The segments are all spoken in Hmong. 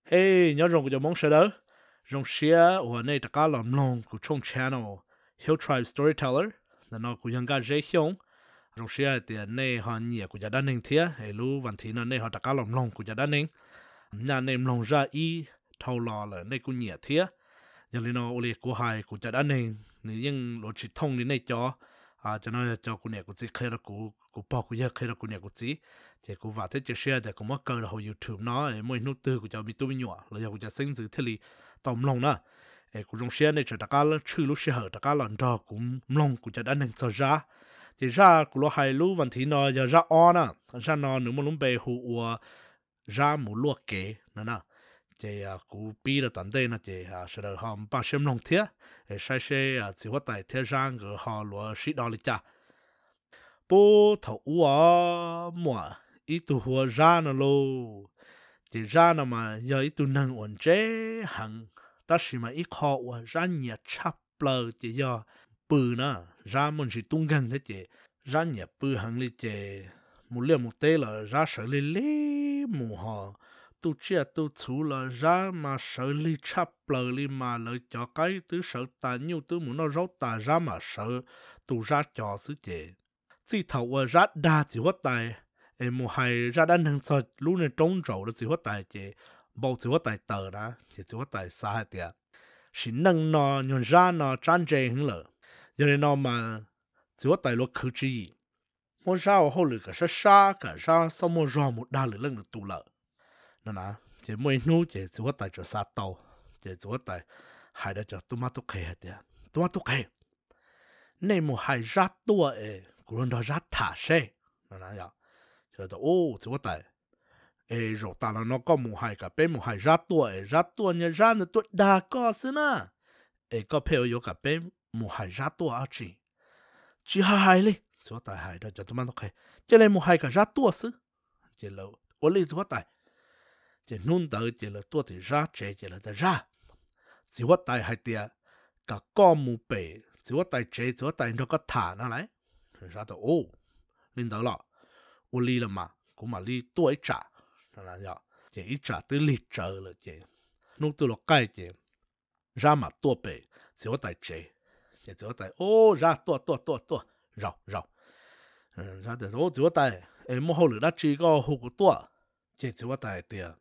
Hey, nyob zoo kuv cov Hmoob sawv daws. Zoo siab uas nej rov qab los mloog kuv tshooj channel Hill Tribe Storyteller. Ntawm no kuv yog Nkaj Zeb Xyooj. Zoo siab hais tias nej ho nyiam kuv cov dab neeg thiab es lub vas thiv no nej ho rov qab los mloog kuv cov dab neeg. Nyaj nej mloog zaj ib dhau los lawm nej kuj nyiam thiab. Yog li no ua li kuv hais kuv cov dab neeg nws yeej luav tsis thooj li nej cov. Cov no yog cov kuv niam kuv txiv qhia rau kuv, kuv pog kuv yawg qhia rau kuv niam kuv txiv. Ces kuv vam thiab cia siab tias kuv muab kaw rau hauv YouTube no es muaj ib hnub twg kuv cov me tub me nyuam los yog kuv cov xeeb ntxwv thiaj li tau mloog na. Es kuv zoo siab nej tseem rov qab tshwj lub sij hawm rov qab los nrog kuv mloog kuv cov dab neeg txog Zab. Ces zaj kuv los hais lub vas thiv no yog zaj ob na. Zaj no nws muaj lub npe hu ua Zab mus luaj kev no na. Ces kuv pib rau tom ntej no ces sawv daws ho npaj siab mloog thiab, es saib seb txiv huab tais thiab Zab nkawd ho luav sib do li cas. Puag thaum ub os, muaj ib tug hu ua Zab no lauj. Ces Zab no mas yog ib tug neeg uas ntse heev, tab sis mas ib qho uas Zab nyiam tshaj plaws ces yog pw na. Zab muaj ntsis tub nkeeg thiab ces Zab nyiam pw heev li ces mus liaj mus teb los Zab sawv lig lig mus, ho tu tsiaj tu txhuv los Zab mas sawv lig tshaj plaws li mas lawv cov qaib twb sawv tas, nyuj twb mus noj zaub tas, Zab mam sawv tu Zab cov xwb ces. Txij thaum uas Zab dag txiv huab tais es mus hais zaj dab neeg txog lub niag roob ntsaum rau txiv huab tais ces npau txiv huab tais taws na, ces txiv huab tais xav hais tias sim neej no nyuag Zab no tsab ntse heev lawm. Yog li no mas txiv huab tais luav khwv tswv yim muab Zab ua hauj lwm kom sab sab, kom Zab txhob muaj zog mus dag lwm leej lwm tus lawm no na. Ces muaj ib hnub ces txiv huab tais txawm xav tau, ces txiv huab tais hais rau cov tub mab tub qhe hais tias, Tub mab tub qhe, nej mus hais Zab tuaj es kuv los nrog Zab tham seb. Txiv huab tais, Es zaum tas los no koj mus hais kom peb mus hais Zab tuaj es Zab tuaj nyuag Zab ntawd tuaj dag koj xwb na, es koj pheej yuav kom peb mus hais Zab tuaj dab tsi? Tsis hais li, txiv huab tais hais rau cov tub mab tub qhe, cia li mus hais kom Zab tuaj xwb. Ces lawv ua li txiv huab tais. Ces hnub ntawd ces lawv tuaj tim Zab tsev ces lawv tias, Zab, txiv huab tais hais tias kom koj mus pem txiv huab tais tsev, txiv huab tais nrog koj tham no lauj. Zab tias, Ua li ntawd los, ua li los mas kuv mam li tuaj ib tsam. Ces ib tsam twb lig tsawv lawm ces hnub twb los qaij ces Zab mam tuaj pem txiv huab tais tsev. Ces txiv huab tais, Zab, tuaj tuaj tuaj tuaj, zaum zaum. Txiv huab tais, es muaj hauj lwm dab tsi koj hu kuv tuaj? Ces txiv huab tais hais tias,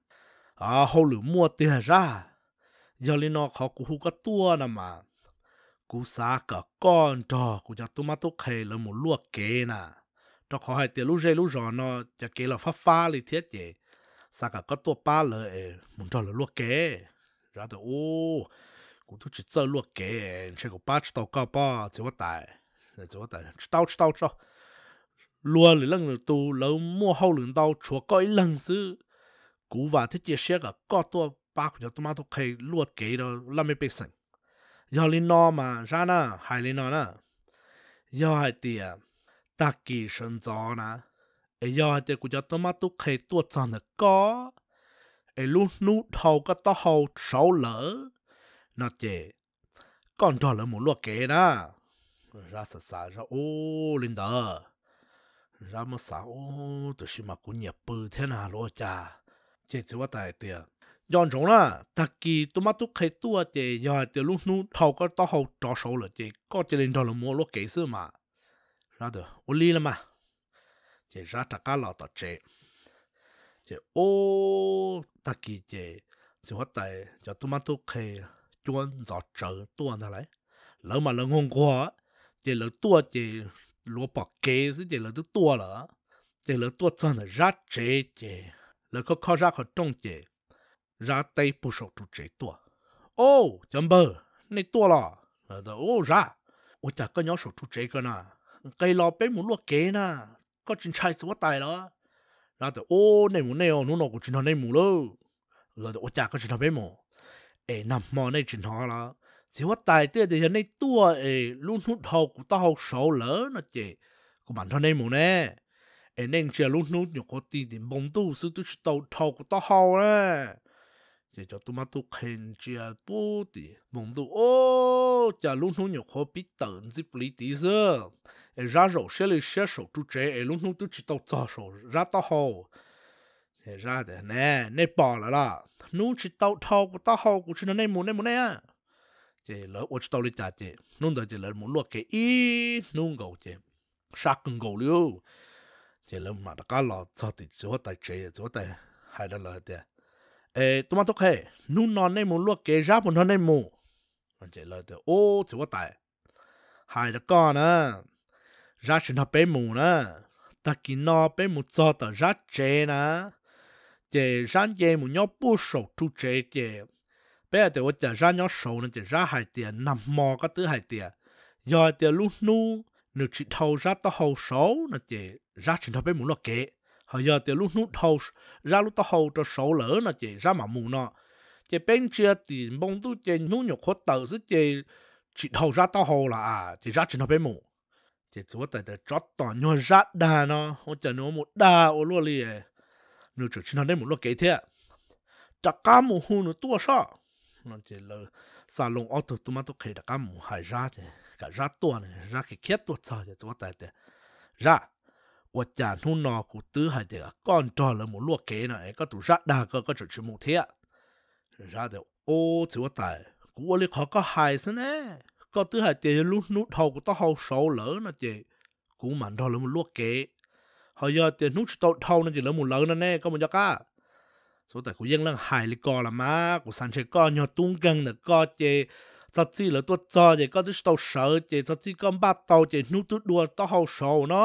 Hauj lwm muaj tiag Zab. Yog li no qhov kuv hu koj tuaj no mas kuv xav kom koj nrog kuv cov tub mab tub qhe lawv mus luaj kev na, rau qhov hais tias lub zej lub zos no cov kev los fab fab li thiab ces xav kom koj tuaj pab lawv es mus nrog lawv luaj kev. Zab tias, Kuv twb tsis txawj luaj kev, ntshe kuv pab tsis tau koj pob txiv huab tais. Txiv huab tais, Tsis tau tsis tau tsis tau, luag lwm leej lwm tus lawv muaj hauj lwm ntau, tshuav koj ib leeg xwb. Kuv vam thiab cia siab kom koj tuaj pab kuv cov tub mab tub qhe luaj kev rau laj mej pej xeem. Yog li no mas Zab na, hais li no na, yog hais tias tag kis sawv ntxov na, es yog hais tias kuv cov tub mab tub qhe tuaj txog ntawm koj, es lub hnub dhau koj taub hau saud lawm no ces koj nrog lawv mus luaj kev na. Zab xav xav, Zab, ua li ntawd, Zab muab xav, Ua, tab sis mas kuv nyiam pw thiab na, los ua cas? Ces txiv huab tais hais tias, Nco ntsoov na, tag kis tub mab tub qhe tuaj ces yog hais tias lub hnub dhau koj taub hau rov saud lawm ces koj cia li nrog lawv mus ua luaj kev xwb mas. Zab tias, Ua li los mas. Ces Zab rov qab los tom tsev. Ces ua tag kis ces txiv huab tais cov tub mab tub qhe cuab ntxov tsawv tuaj ntag lauj. Lawv mas lawv nquag nquag, ces lawv tuaj ces luav pom kev xwb ces lawv twb tuaj lawm. Ces lawv tuaj txog ntawm Zab tsev ces lawv khob khob Zab qhov rooj ces Zab teb puag saum ru tsev tuaj. Au, cov npawg, nej tuaj los? Au Zab, ua cas koj nyob saum ru tsev ko na? Nqes los peb mus luaj kev na, koj tsis ntshai txiv huab tais los? Zab tias, Ub, nej mus nej, hnub no kuv tsis nrog nej mus lauj. Ua cas koj tsis nrog peb mus? Es nag hmo nej tsis hnov los, txiv huab tais twb tias yog nej tuaj es lub hnub dhau kuv taub hau saud lawm no ces kuv mam nrog nej mus ne. Es nej ntsia lub hnub nyuam qhuav ti tim npoo ntuj xwb twb tsis tau dhau kuv taub hau na. Ces cov tub mab tub qhe ntsia pub tim npoo ntuj, Ub, cas lub hnub nyuam qhuav pib tawm ntxi pliv tid xwb, es Zab zaum siab li siab saum ru tsev es lub hnub twb tsis tau txog saum Zab taub hau. Zab tias, Ne, nej pom lawm los? Hnub tsis tau dhau kuv taub hau kuv tsis nrog nej mus, nej mus nej. Ces lawv ua tsis tau li cas ces hnub ntawd ces lawv mus luaj kev ib hnub nkaus ces sab kawg nkaus li. Ces lawv mam rov qab los txog tim txiv huab tais tsev, txiv huab tais hais rau lawv tias, Es tub mab tub qhe, hnub no nej mus luaj kev Zab puas nrog nej mus? Ces lawv tias, Ub, txiv huab tais, hais rau koj na, Zab tsis nrog peb mus na. Tag kis no peb mus txog tom Zab tsev na, ces Zab nce mus nyob puag saum ru tsev ces peb hais tias, Ua cas Zab nyob saud no? Ces Zab hais tias, Nag hmo koj twb hais tias yog hais tias lub hnub nws tsis dhau Zab taub hau saud no ces Zab tsis nrog peb mus luaj kev, ho yog tias lub hnub dhau Zab lub taub hau rau saud lawm no ces Zab mam mus no. Ces peb ntsia tim npoo ntuj ces hnub nyuam qhuav tawm xwb ces tsis dhau Zab taub hau los a, ces Zab tsis nrog peb mus. Ces txiv huab tais tias, Tsov tom nyuag Zab dag no, ua cas nws ua mus dag ua luaj li, nws tseem tsis nrog nej mus luaj kev thiab. Rov qab mus hu nws tuaj soj. Ces lawv xa loo ob tug tub mab tub qhe rov qab mus hais Zab ces kom Zab tuaj, Zab khiav khiav tuaj txog ces txiv huab tais tias, Zab, ua cas hnub no kuv twb hais tias koj nrog lawv mus luaj kev no es koj tus Zab dag koj, koj tseem tsis mus thiab? Zab tias, Ub, txiv huab tais, kuv ua li qhov koj hais xwb ne. Koj twb hais tias yog lub hnub dhau kuv taub hau saud lawm no ces kuv mam nrog lawv mus luaj kev, ho yog tias hnub tsis tau dhau no ces lawv mus lawv no ne, koj mus nco qab. Txiv huab tais, Kuv yeej leej hais li ko los mas, kuv xav ntshe koj nyuag tub nkeeg ntawm koj ces txog txij lawv tuaj txog ces koj twb tsis tau sawv ces txog txij koj npaj tau ces hnub twb dua taub hau saud no.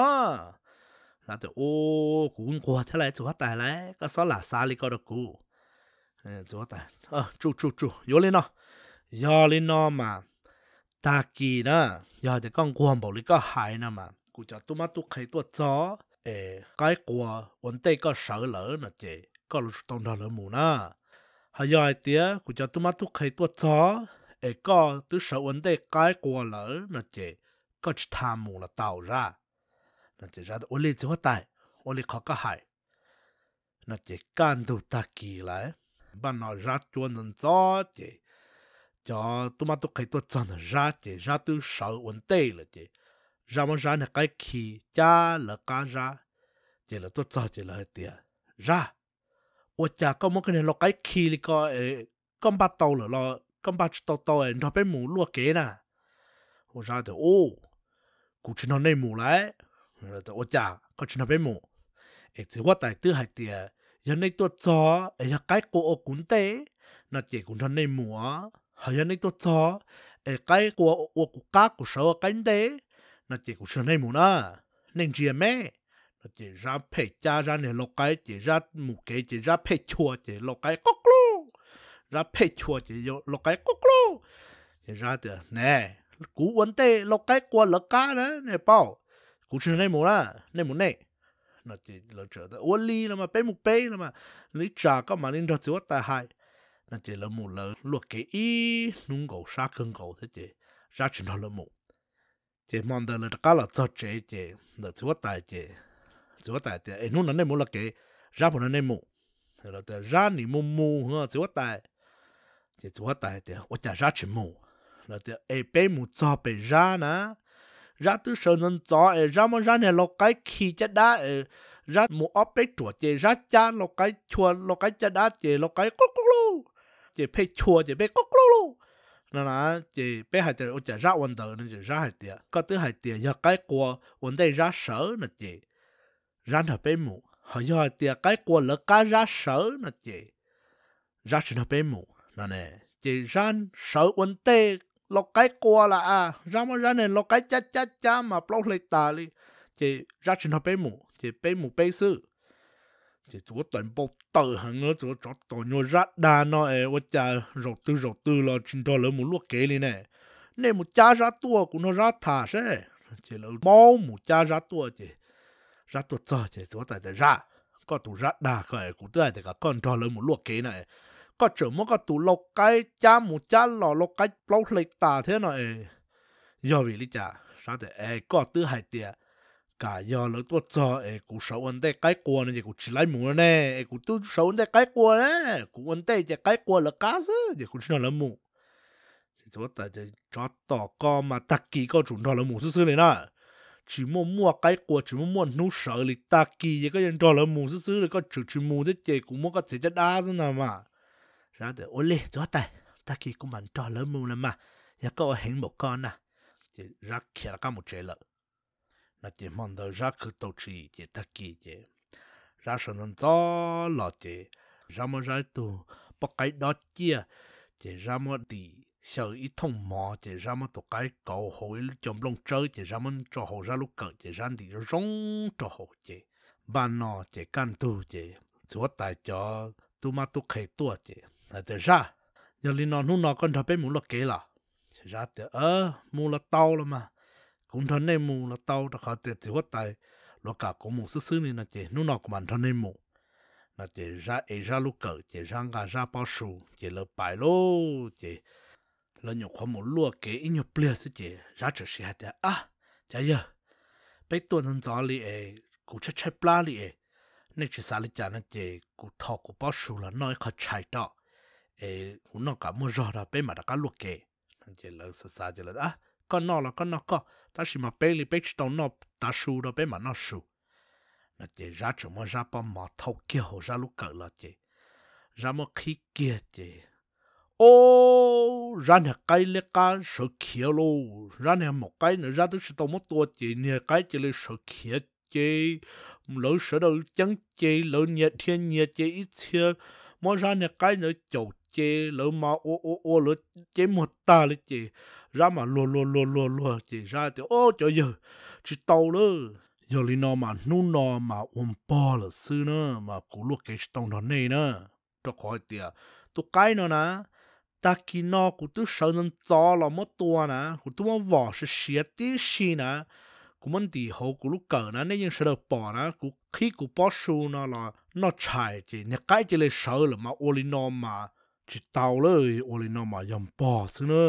Zab tias, Ub, kuv nquag thiab lauj, txiv huab tais lauj, koj txhob lam xav li ko rau kuv. Tsuj tsuj tsuj, yuav li no, yog li no mas tag kis na, yog tias koj nquag npaum li koj hais no mas kuv cov tub mab tub qhe tuaj txog es qaib qua ua ntej koj sawv lawm no ces koj yuav tsum tau nrog lawv mus na. Ho yog hais tias kuv cov tub mab tub qhe tuaj txog es koj twb sawv ua ntej qaib qua lawm no ces koj tsis tas mus los tau Zab. No ces Zab tias, Ua li txiv huab tais, ua li qhov koj hais. No ces kaj ntug tag kis lawm, npaj no Zab cuab ntxov ntxov ces cov tub mab tub qhe tuaj txog ntawm Zab ces Zab twb sawv ua ntej lawm ces Zab muab Zab niag qaib khi cab lawv qab Zab. Ces lawv tuaj txog ces lawv hais tias, Zab, ua cas koj muab koj niag lau qaib khi li ko es koj npaj tau lawm los koj npaj tsis tau tau es nrog peb mus luaj kev na? Ua Zab tias, Ub, kuv tsis nrog nej mus lauj. Ua cas koj tsis nrog peb mus? Es txiv huab tais twb hais tias yog nej tuaj txog es yog qaib qua ua kuv ntej no ces kuv nrog nej mus, ho yog nej tuaj txog es qaib qua ua kuv qab kuv sawv ua qaib ntej no ces kuv tsis nrog nej mus na, nej ntsia me. No ces Zab phem cab Zab niag lau qaib ces Zab mus kev ces Zab phem chua ces lau qaib quj kluj, Zab phem chua ces lau qaib quj kluj. Ces Zab tias, Ne, kuv ua ntej lau qaib qua lawv qab na, nej paub, kuv tsis nrog nej mus na, nej mus nej. No ces lawv tias, Ua li no mas peb mus peb no mas, li tsam koj mam li nrog txiv huab tais hais. No ces lawv mus lawv luaj kev ib hnub nkaus sab kawg nkaus thiab ces Zab tsis nrog lawv mus. Ces hmo ntawd lawv rov qab los txog tsev ces ntawm txiv huab tais ces txiv huab tais tias, Es hnub no nej mus luaj kev, Zab puas nrog nej mus? Lawv tias, Zab nim mus mus, txiv huab tais. Ces txiv huab tais tias, Ua cas Zab tsis mus? Lawv tias, Es peb mus txog pem Zab na, Zab twb sawv ntxov ntxov es Zab muab Zab niag lau qaib khi caj dab es Zab mus ob peb ruam ces Zab cab lau qaib chua lau qaib caj dab ces lau qaib quj kluj, ces phem chua ces peb quj kluj lauj. No na, ces peb hais tias, Ua cas Zab ua ntawd no? Ces Zab hais tias, Koj twb hais tias yog qaib qua ua ntej Zab sawv no ces Zab nrog peb mus, ho yog hais tias qaib qua lawv qab Zab sawv no ces Zab tsis nrog peb mus no ne. Ces Zab sawv ua ntej lau qaib qua lawm a, Zab muab Zab niag lau qaib cab cab cab mas plaub hle tas li, ces Zab tsis nrog peb mus ces peb mus peb xwb. Ces txiv huab tais npau taws heev, txiv huab tais, Tsov tom nyuag Zab dag no es ua cas zaum twg zaum twg los tsis nrog lawv mus luaj kev li ne? Nej mus cab Zab tuaj kuv nrog Zab tham seb. Ces lawv maub mus cab Zab tuaj ces Zab tuaj txog ces txiv huab tais tias, Zab, koj tus Zab dag ko es kuv twb hais tias kom koj nrog lawv mus luaj kev no es koj tseem muab koj tus lau qaib cab mus cab los lau qaib plaub hle tas thiab no es yog vim li cas? Zab tias, Es koj twb hais tias kam yog lawv tuaj txog es kuv sawv ua ntej qaib qua no ces kuv tsis laib mus ne, es kuv twb sawv ua ntej qaib qua na, kuv ua ntej ces qaib qua lawv qab xwb ces kuv tsis nrog lawv mus. Ces txiv huab tais tias, Tsov tom koj mas tag kis koj tsum nrog lawv mus xwb xwb li na. tsis muaj muaj qaib qua, tsis muaj muaj hnub sawv li. Tag kis ces koj yuav nrog lawv mus xwb xwb li, koj tseem tsis mus thiab ces kuv muab koj txiav caj dab xwb ntag mas. Zab tias, Ua li txiv huab tais, tag kis kuv mam nrog lawv mus los mas, yog koj ua heev npaum koj na. Ces Zab khiav rov qab mus tsev lawm. No ces hmo ntawd Zab khwv tau tsis ces tag kis ces Zab sawv ntxov ntxov los ces Zab muab Zab ib tug pob qaib dob ciaj, ces Zab muab ntim xyaw ib thooj mov ces Zab muab tus qaib kauv hauv ib lub cov nplooj tsawb ces Zab muab tso hauv Zab lub kawm ces Zab ntim zoo zoo rau hauv ces npaj no ces kaj ntug ces txiv huab tais cov tub mab tub qhe tuaj ces hais tias, Zab, yog li no hnub no koj nrog peb mus luaj kev los? Zab tias, Mus los tau los mas, kuv nrog nej mus los tau, rau qhov tias txiv huab tais luav kam kuv mus xwb xwb li no ces hnub no kuv mam nrog nej mus. No ces Zab ev Zab lub kawm ces Zab nqa Zab pob su ces lawv pais lauj. Ces lawv nyuam qhuav mus luaj kev ib nyuag pliag xwb ces Zab txawm sim hais tias, Ab, cov yawg, peb tuaj ntxov ntxov li es kuv tshaib tshaib plab li es, nej tsis xav li cas no ces kuv thov kuv pob su los noj ib qho tshais rau es kuv noj kom muaj zog rau peb mam rov qab luaj kev. Ces lawv xav xav ces lawv, Koj noj los koj noj koj, tab sis mas peb li peb tsis tau noj tav su rau, peb mam noj su. No ces Zab tseem muab Zab pob mov thau kiag hauv Zab lub kawm los ces Zab muab qhib kiag ces, o, Zab niag qaib liab qab sawv khiav lauj. Zab niag maum qaib ntawd Zab twb tsis tau muab tua ces niag qaib cia li sawv khiav ces lawv sawv daws ceeb ces lawv nyias dhia nyias ces ib txhia muab Zab niag qaib ntawd caum ces lawv mas ua ua ua lawv ceeb muag tag li ces Zab mas luag luag luag luag luag ces Zab tias, O, cov yawg, tsis tau lawm. Yog li no mas hnub no mas ua npog lawm xwb na, mas kuv luaj kev tsis tau nrog nej na. Rau qhov hais tias tus qaib no na, tag kis no kuv twb sawv ntxov ntxov los muab tua na, kuv twb muab vom siav siav tib si na, kuv muab ntim hauv kuv lub kawm na, nej yeej sawv daws pom na, kuv qhib kuv pob su no los noj tshais ces niag qaib cia li sawv lawm mas ua li no mas tsis tau lawm, ua li no mas yog npog xwb na.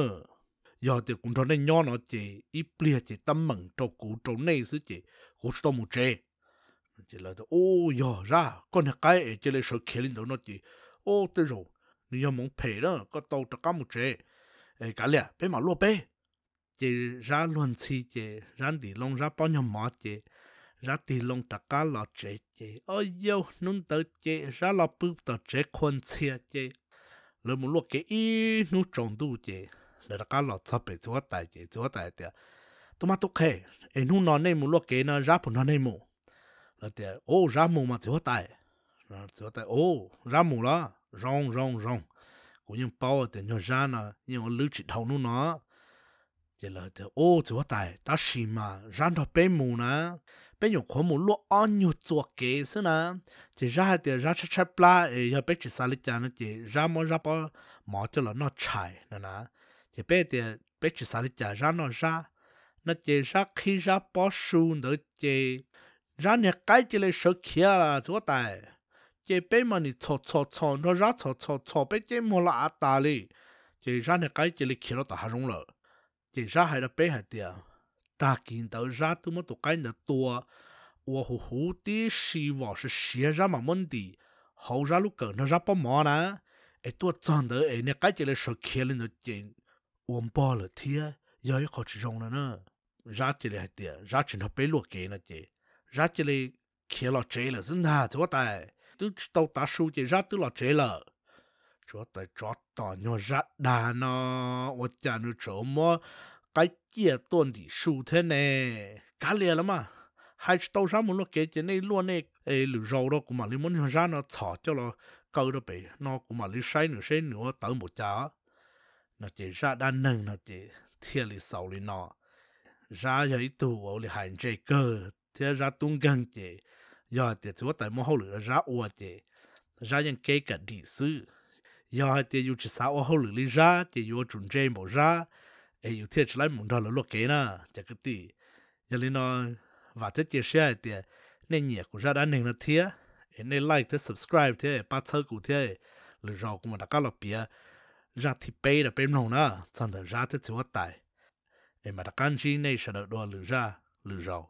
Yog tias kuv nrog nej nyob no ces ib pliag ces tab meem rau kuv rau nej xwb ces kuv tsis tau mus tsev. Ces lawv tias, U, yog Zab, koj niag qaib es cia li sawv khiav li ntawd no ces, u, tej zaum nws yog hmoov phem na, koj tau rov qab mus tsev. Kav liam, peb mam luaj peb. Ces Zab luag ntxhi ces Zab ntim loo Zab pob nyuag mov ces Zab tig loo rov qab los tsev ces, o yauj, hnub ntawd ces Zab los pw tom tsev qhua ntxhia ces lawv mus luaj kev ib hnub tsaus ntuj ces lawv rov qab los txog pem txiv huab tais ces txiv huab tais hais tias, Tub mab tub qhe, es hnub no nej mus luaj kev no Zab puas nrog nej mus? Lawv tias, U, Zab mus mas txiv huab tais. Txiv huab tais, U, Zab mus los? Zoo zoo zoo, kuv yeej paub tias nyuag Zab no yeej ua lwb tsis dhau hnub no. Ces lawv tias, U, txiv huab tais, tab sis mas Zab nrog peb mus na, peb nyuam qhuav mus luaj ob nyuag txua kev xwb na, ces Zab hais tias Zab tshaib tshaib plab es yog peb tsis xav li cas no ces Zab muab Zab pob mov coj los noj tshais no na. Ces peb tias peb tsis xav li cas, Zab noj Zab. No ces Zab qhib Zab pob su ntawd ces Zab niag qaib cia li sawv khiav lawm txiv huab tais. Ces peb mas nim txhom txhom txhom nrog Zab txhom txhom txhom peb ceeb muag los av tas li, ces Zab niag qaib cia li khiav rau tom hav zoov lawm. Ces Zab hais rau peb hais tias, tag kis ntawd Zab twb muab tus qaib ntawd tua ua huv huv tib si, vom siav siav Zab mam muab ntim hauv Zab lub kawm nrog Zab pob mov na, es tuaj txog ntawd es niag qaib cia li sawv khiav li ntawd ces ua npog lawm thiab, yog ib qho tsis zoo no na. Zab cia li hais tias Zab tsis nrog peb luaj kev no ces Zab cia li khiav los tsev lawm xwb ntag txiv huab tais, twb tsis tau tav su ces Zab twb los tsev lawm. Txiv huab tais tsov tom nyuag Zab dag no, ua cas nws tseem muab qaib ciaj tuaj ntim su thiab ne? Kav liam los mas, hais tsis tau Zab mus luaj kev ces nej luaj nej lwm zaus rau kuv mam li muab nyuag Zab no txhom coj los kaw rau pem no kuv mam li saib nws seb nws ua tawv npaum cas. No ces Zab dab neeg no ces thiaj li xaus li no. Zab yog ib tug ua li hais ntse kawg thiab Zab tub nkeeg ces yog hais tias txiv huab tais muaj hauj lwm rau Zab ua ces Zab yeej keb kam dim xwb. Yog hais tias yus tsis xav ua hauj lwm li Zab ces yus ua tsum ntse npaum Zab es yus thiaj tsis laib mus nrog lawv luaj kev na cov kwv tij. Yog li no, vam thiab cia siab hais tias nej nyiam kuv zaj dab neeg no thiab, es nej like thiab subscribe thiab pab txhawb kuv thiab, lwm zaus kuv mam rov qab los piav zaj thib peb rau peb mloog na, txog ntawm Zab thiab txiv huab tais, es mam rov qab ntsib nej sawv daws dua lwm zaj lwm zaus.